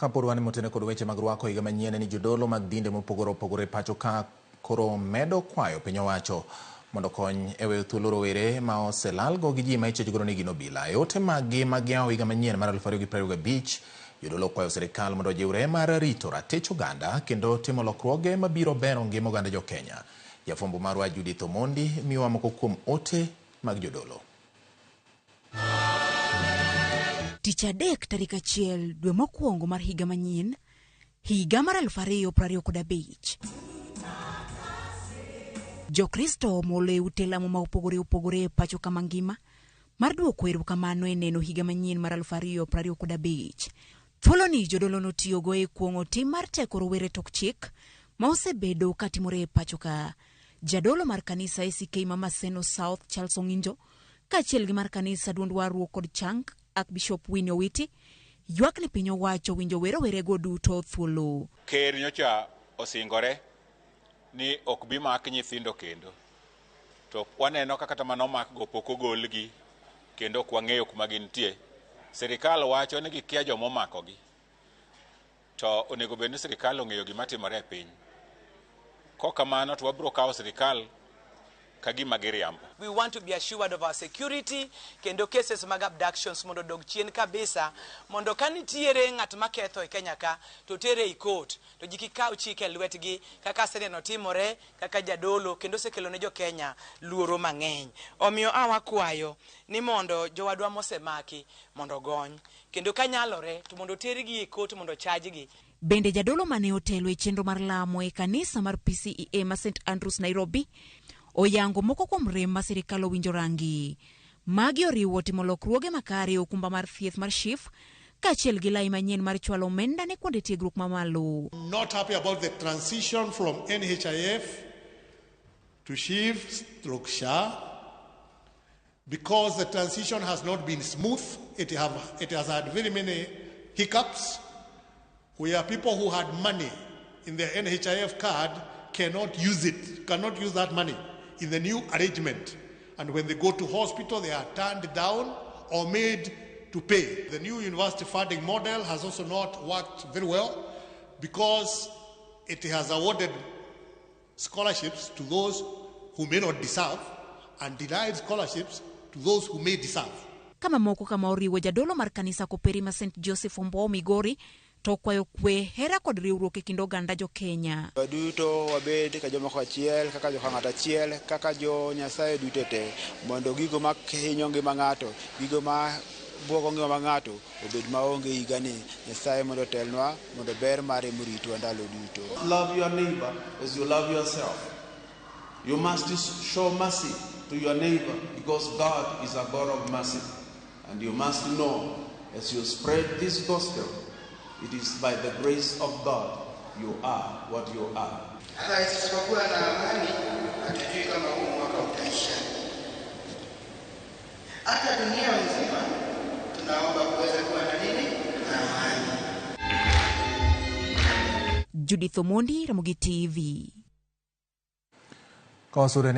Kapod wan motene kod weche mag rwako higa manyien ni jodolo mag dinde mopogore opogore pacho ka koro medo kwayo piny owacho mondo okony e weyo thuolo rowere ma oselalgo gi ji ma ichich godo ni gin obila. E ote maggi mag yawo higa manyien mar 2025, jodolo okwayo sirikal mondo ojiwre mar rito ratich oganda kendo timo lokruoge mabiro bero ngima oganda jo Kenya. Jafwambo marwa Judith Omondi miyowa moko kuom ote mag jodolo. Tich adek tarik 1 dwe mokwongo mar higa manyien, higa mar 2025. Jokristo omolo e ute lamo ma opogore opogore e pacho kama ngima mar duoko erokamano e neno higa manyien mar 2025. Thuoloni jodolo notiyogo e kuong'o tim mar teko rowere tok chik ma osebedo katimore e pacho ka. Jadolo mar kanisa ACK ma Maseno South Charles Ong'injo kaachiel gi mar kanisa duond warruok kod chang Archbishop Winnie Owiti ywak ni piny owacho winjo we rowerego duto thuolo. Ker nyocha osingore ni ok bi mak nyithindo kendo, to waneno ka kata mana omakgo pok ogolgi kendo ok wang'eyo kuma gintie. Sirikal wacho ni gikia joma omakogi, to onego bed ni sirikal ong'eyo gima timore e piny. Kok kamano to wabiro kawo sirikal ka gima giriambo. We want to be assured of our security kendo cases mag abductions mondo odog chien kabisa, mondo ka nitiere ng'at maketho e Kenya ka to tere ei court, to ji kik kaw chik e lwetgi kaka aseneno timore kaka jadolo kendo osekelo ne jo Kenya luoro mang'eny. Omiyo a wakwayo ni mondo jowadwa mosemaki mondo ogony kendo kanyalore to mondo otergi e court mondo ochajgi. Bende jadolo mane otelo e chenro mar lamo e kanisa mar PCEA ma St Andrews Nairobi oyango moko kuom rem ma sirikal owinjo rangi. Magi oriwo timo lokruoge makare e okumba mar thieth mar SHIF kaachiel gi lai manyien mar chwalo omenda ne kuonde tiegruok mamalo. Not happy about the transition from NHIF to SHIF stroke SHA because the transition has not been smooth. It has had very many hiccups where people who had money in their NHIF card cannot use it, cannot use that money in the new arrangement. And when they go to hospital, they are turned down or made to pay. The new university funding model has also not worked very well because it has awarded scholarships to those who may not deserve and denied scholarships to those who may deserve. Kama moko kama oriwo jadolo mar kanisa Koperi ma St Joseph Ombowo Migori to okwayo kwe, hera kod riwruok e kind oganda jo Kenya. Waduto wabed ka jomoko achiel, kaka joka ng'ato achiel, kaka jo Nyasaye duto te, mondo gigo ma hinyo ngima ng'ato, gigo ma buogo ngima mar ng'ato obed maonge higani. Nyasaye mondo otelnwa, mondo ber mare moritwa ndalo duto. Love your neighbor as you love yourself. You must show mercy to your neighbor because God is a God of mercy. And you must know as you spread this gospel, it is by the grace of God you are what you are. Otherwise, tusipokuwa na amani, hatujui kama huu mwaka utaisha. Hata dunia mzima tunaomba kuweza kuwa na nini? Na amani. Judith Omondi, Ramogi TV. Kawasure.